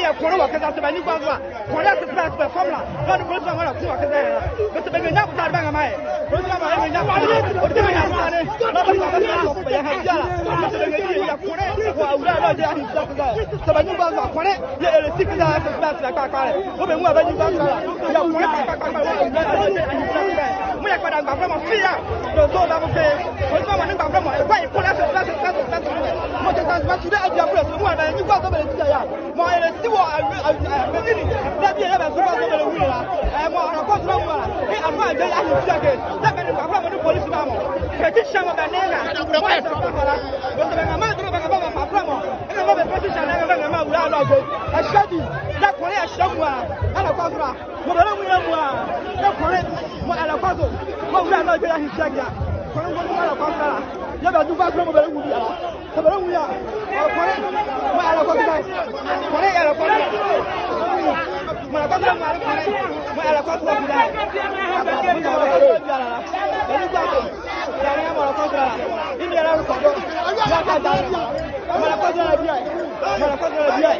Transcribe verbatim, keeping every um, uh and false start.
Yɛkone wɔ kezɛ sɛ bɛnwu gua zo a, kone a sɛ sɛ bɛ, sɛ bɛ fam la, na ɔne polisima mɔ la ko wɔ kezɛ la. Bɛse bɛnnyia botale bɛangoa maa yɛ. Polisima mɔ ɛnnyia botale. Ɔde bɛnnyia botale. Na bɛse bɛnnyia botale. Bɛse bɛnnyia botale. Yɛkone wɔ Awulae Nɔgye ahenfua kezɛ. Sɛ bɛnwu gua zo a, kone. Yɛlɛsi kezɛ sɛ sɛ bɛ, sɛ bɛ kpalɛ kpalɛ. Wɔ bɛnwu a bɛnwu gua zo a. Yɛkone kpalɛ kpalɛ kpalɛ wɔ Awulae Nɔgye ahenfua kezɛ. Mɔɔ yɛkpondɛ mgbavølɛ mɔ fi a. Dɔzo bɛbɔ fe. Polisima mɔ nee mgbavølɛ mɔ. Ɛkɔ ye kone sɛ sɛ bɛ, sɛ bɛ, sɛ bɛ, sɛ bɛ. Mɔɔ kɛ sɛ sɛ bɛ tu dɛ aduafulɛ sɛ mɔ a bɛnwu gua zo bɛlɛti ya. Mɔɔ ɛlɛsi wɔ, ɛ, ɛ, ɛ, bɛdini. Dɛbi yɛ bɛnwu gua zo bɛlɛwu ye la. Ɛ, mɔɔ ɔlɛkɔ zo la mɔ a. Ɛ, anwo adwe ahenfua kɛ. Dɛ bɛ nee mgbavølɛ mɔ nee polisima mɔ. Petition mɔɔ bɛ nee la. Bɛse bɛngoa maa dolo, bɛngoa maa mgbavølɛ mɔ. Ɛngoa maa bɛ petition, ɛngoa maa Awulae Nɔgye. Ɛhye adi. Dɛ kone ɛhye mɔ a. Ɛlɛkɔ zo la. Mɔɔ bɛlɛnwu ye mɔ a. Dɛ kone mɔɔ ɛlɛkɔ zo. Mɔɔ Awulae Nɔgye ahenfua kɛ a. Kone mɔɔ ɛlɛkɔ zo la. Yɛ bɛnwu gua zo mɔɔ bɛlɛnwu biala. Sɛ bɛlɛnwu ye a, ɔ, kone mɔɔ ɛlɛkɔ zo la. Kone ɛlɛkɔ zo la. Mɔɔ ɛlɛkɔ zo la mɔ a, kone mɔɔ ɛlɛkɔ zo la. Bɛnwu gua zo. Yɛ nee mɔɔ ɛlɛkɔ zo la. Yɛ nee ɛlɛkɔ zo. Yɛ ka da. Mɔɔ ɛlɛkɔ zo la bie. Mɔɔ ɛlɛkɔ zo la bie.